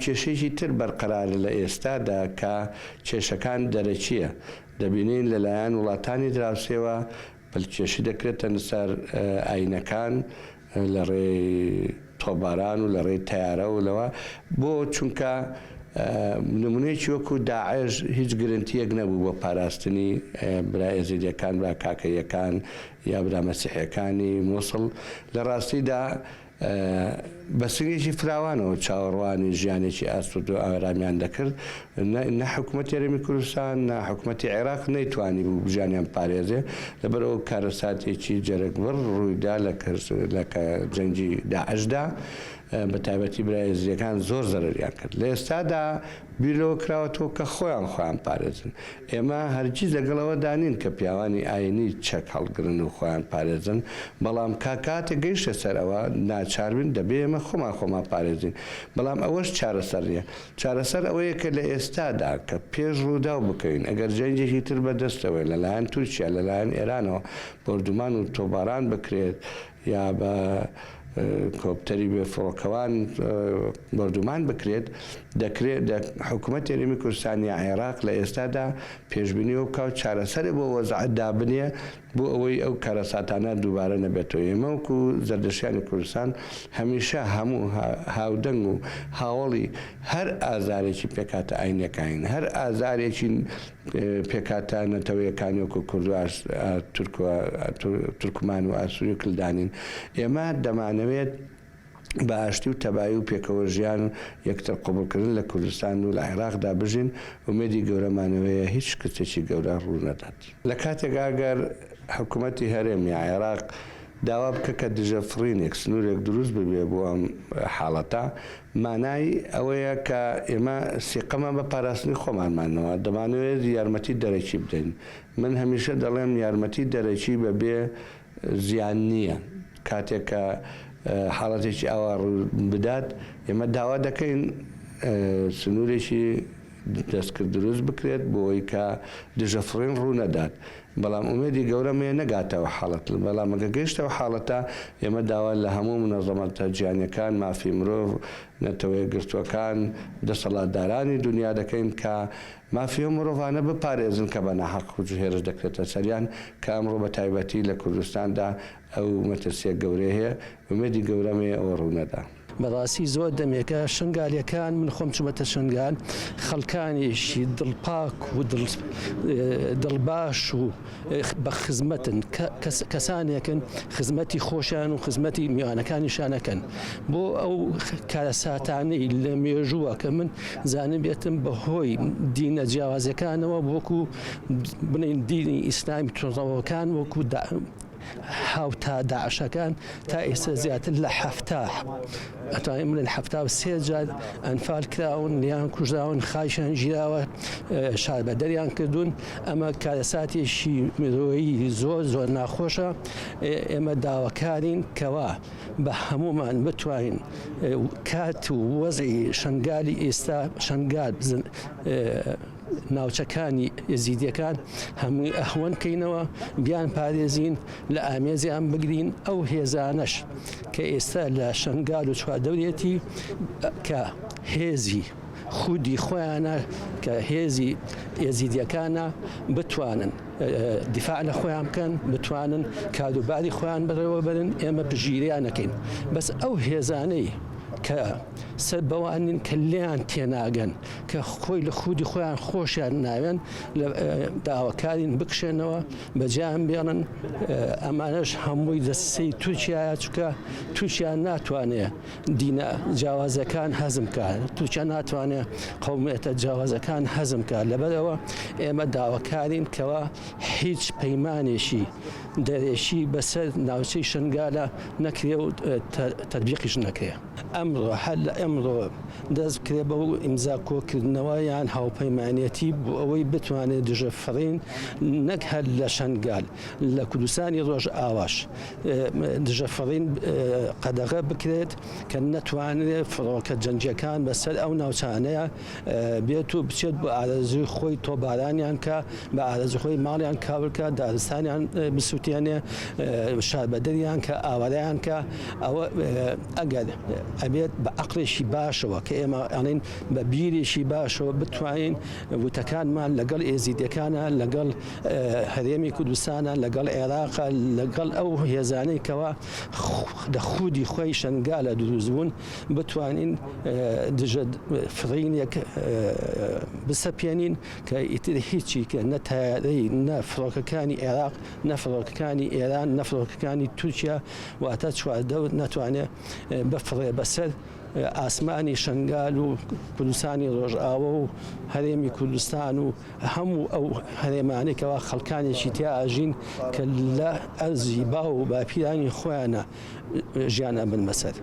کێشەیەکی تر بەرقەرارە لە ئێستادا کە کێشەکان دەرەکییە، دەبینین لەلایەن وڵاتانی دراوسێوە پەلکێشی دەکرێتە سەر ئاینەکان لە ڕێی تۆپباران و لە ڕێی تەیارە و لەوە بۆ چونکە نمونەیەکی وەکو داعش هیچ گرنتیەک نەبوو بۆ پاراستنی برا ئێزیدیەکان برا کاکەییەکان یا برا مەسیحیەکانی موسڵ لە ڕاستیدا بە سنگێکی فراوانەوە چاوەڕوانی ژیانێکی ئاسوودە و ئارامیان دەکرد، نە حکومەتی هەرێمی کوردستان، نە حکومەتی عێراق نەیتوانیبوو ژیانیان بپارێزێ، لەبەرئەوە کارەساتێکی جەرگبڕ ڕوویدا لە جەنگی داعشدا، بە تایبەتی برا ئێزدییەکان زۆر زەرەریان کرد. لە ئێستادا بیر لەوە کراوەتەوە کە خۆیان خۆیان پارێزن. ئێمە هەرگیز لەگەڵ ئەوەدا نین کە پیاوانی ئایینی چەک هەڵگرن و خۆیان پارێزن، بەڵام کا کاتێک گەیشتە سەر ئەوە ناچار بین دەبێ ئێمە خۆمان خۆمان پارێزین. بەڵام ئەوەش چارەسەر نییە. چارەسەر ئەوەیە کە لە ئێستادا کە پێش ڕووداو بکەوین ئەگەر جەنگێکی تر بە دەستەوەیە لە لایەن تورکیا لە لایەن ئێرانەوە بۆردومان و تۆپباران بکرێت یا بە کۆپتەری بێ فڕۆکەوان بۆردومان بکرێت، دەکرێت حکومەتی هەرێمی کوردستان یا عێراق لە ئێستادا پێشبینی ئەوە بکا و چارەسەرێ بۆ وەزعە دابنێ بۆ ئەوەی ئەو کارەساتانە دووبارە نەبێتەوە. ئێمە وەکو زەردەشتیانی کوردستان هەمیشە هەموو هاودەنگ و هاوەڵی هەر ئازارێکی پێکهاتە ئاینیەکانین، هەر ئازارێکی پێکهاتە نەتەوەیەکانی وەکو کورد و تورک و تورکمان و ئاسوری و کلدانین. ئێمە دەمانەوێت بە ئاشتی و تەبایی و پێکەوە ژیان و یەکتر قبوڵکردن لە کوردستان و لە عێراقدا بژین، ئومێدی گەورەمانەوەیە هیچ شکستێکی گەورە ڕوونەدات. لە کاتێکا گەر حکومەتی هەرێم یا عێراق داوا بکە کە دژە فڕینێک، سنوورێک دروست ببێ بۆ ئەم حاڵەتە، مانای ئەوەیە کە ئێمە سیقەمان بە پاراستنی خۆمانمانەوە، دەمانەوێت یارمەتی دەرەکی بدەین. من هەمیشە دەڵێم یارمەتی دەرەکی بە بێ زیان نییە. کاتێک کە حاڵەتێکی ئاوا ڕوو بدات، ئێمە داوا دەکەین سنوورێکی دەستکرد دروست بکرێت بۆ ئەوەی کە دژە فڕین ڕوو نەدات. بەڵام ئومێدی گەورەم هەیە نەگاتە ئەو حاڵەت، بەڵام ئەگەر گەیشتە ئەو حاڵەتە ئێمە داوا لە هەموو مونەزەمەتە جیهانیەکان، مافی مرۆڤ، نەتەوەیەکگرتووەکان، دەسەڵاتدارانی دونیا دەکەین کە مافی ئەو مرۆڤانە بپارێزن کە بە ناحەق هێرش دەکرێتە سەریان کە ئەمڕۆ بە تایبەتی لە کوردستاندا ئەو مەترسیە گەورەیە هەیە، ئومێدی گەورەم هەیە ئەوە ڕوونەدا. بەڕاستی زۆر دەمێکە شنگالیەکان من خۆم چومەتە شنگال خەڵکانێکی دڵپاک و دڵباش و بە خزمەتن کەسانێکن خزمەتی خۆشیان و خزمەتی میوانەکانیشانەکەن بۆ ئەو کارەساتانەی لە مێژووە کە من زانبێتم بەهۆی دینە جیاوازەکانەوە وەکو بنین دینی ئیسلامی توندڕەوەکان وەکو هاوتا داعشەکان تا ئێستا زیاتر لە حەفتا ئەتوانین بڵێن 73 جار ئەنفال کراون لیان کوژراون خاکیان گیراوە شاربەدەریان کردوون ئەمە کارەساتێکی مرۆیی زۆر زۆر ناخۆشە ئێمە داواکارین کەوا بە هەمومان بتوانین کات و وەزعی شنگالی ئێستا شنگال ناوچەکانی ئێزیدیەکان هەمووی ئەهوەن کەینەوە بیان پارێزین لە ئامێزیان بگرین ئەو هێزانەش کە ئێستا لە شنگال و چواردەورێتی کە هێزی خودی خۆیانە کە هێزی ئێزیدیەکانە بتوانن دیفاع لە خۆیان بکەن بتوانن کاروباری خۆیان بەڕێوە بەرن ئێمە پژیریان نەکەین بەس ئەو هێزانەی کە سەر بەوان نین کە لێیان تێناگەن کە خۆی لە خودی خۆیان خۆشیان ناوێن لە داواکارین بکشێنەوە بەجیان بێڵن ئەمانەش هەمووی دەستی تورکیایە چکە تورکیا ناتوانێ دینە جیاوازەکان هەزم کە تورکیا ناتوانێ قومێتە جیاوازەکان هەزم کە لەبەرەوە ئێمە داواکارین کەوا هیچ پەیمانێکی دەرێکی بەسەر ناوچەی شنگالە نەکرێ و تەربیقیش نەکرێ. ئەمڕۆ هەر لە ئەمڕۆ دەست بکرێت بەو ئیمزا کۆکردنەوە یان هاوپەیمانێتی بۆ ئەوەی بتوانێت دژە فڕین نەک هەر لە شەنگال لە کوردستانی ڕۆژئاواش دژە فڕین قەدەغە بکرێت کە نەتوانرێت فڕۆکە جەنگیەکان بەسەر ئەو ناوچانەیە بێت و بچێت بۆ ئارەزووی خۆی تۆپبارانیان کا، بە ئارەزووی خۆی ماڵیان کاول کا، دارستانیان بسووتێنێ، شاربەدەریان کا، ئاوارەیان کا، ئەوە ئەگەر ئەبێت بە عەقڵێکی. بیرێکی باشەوە کە ئێمە ئەڵێن بە بیرێکی باشەوە بتوانین وتەکانمان لەگەڵ ئێزیدیەکانە، لەگەڵ هەرێمی کوردستانە، لەگەڵ عێراقە، لەگەڵ ئەو هێزانەی کەوا لە خودی خۆی شەنگالە دروست بوون بتوانین دژە فڕینێک بسەپێنین کە ئیتر هیچی کە نە تایارەی نە فڕۆکەکانی عێراق نە فڕۆکەکانی ئێران نە فڕۆکەکانی تورکیا واتە چواردەور نەتوانێ بفڕێ بەسەر ئاسمانی شەنگال و کوردستانی ڕۆژئاوە و هەرێمی کوردستان و هەموو ئەو هەرێمانەی کەوا خەڵکانێکی تیا ئەژین کە لە ئەرزی باو و باپیرانی خۆیانە ژیان ئەبن بەسەر.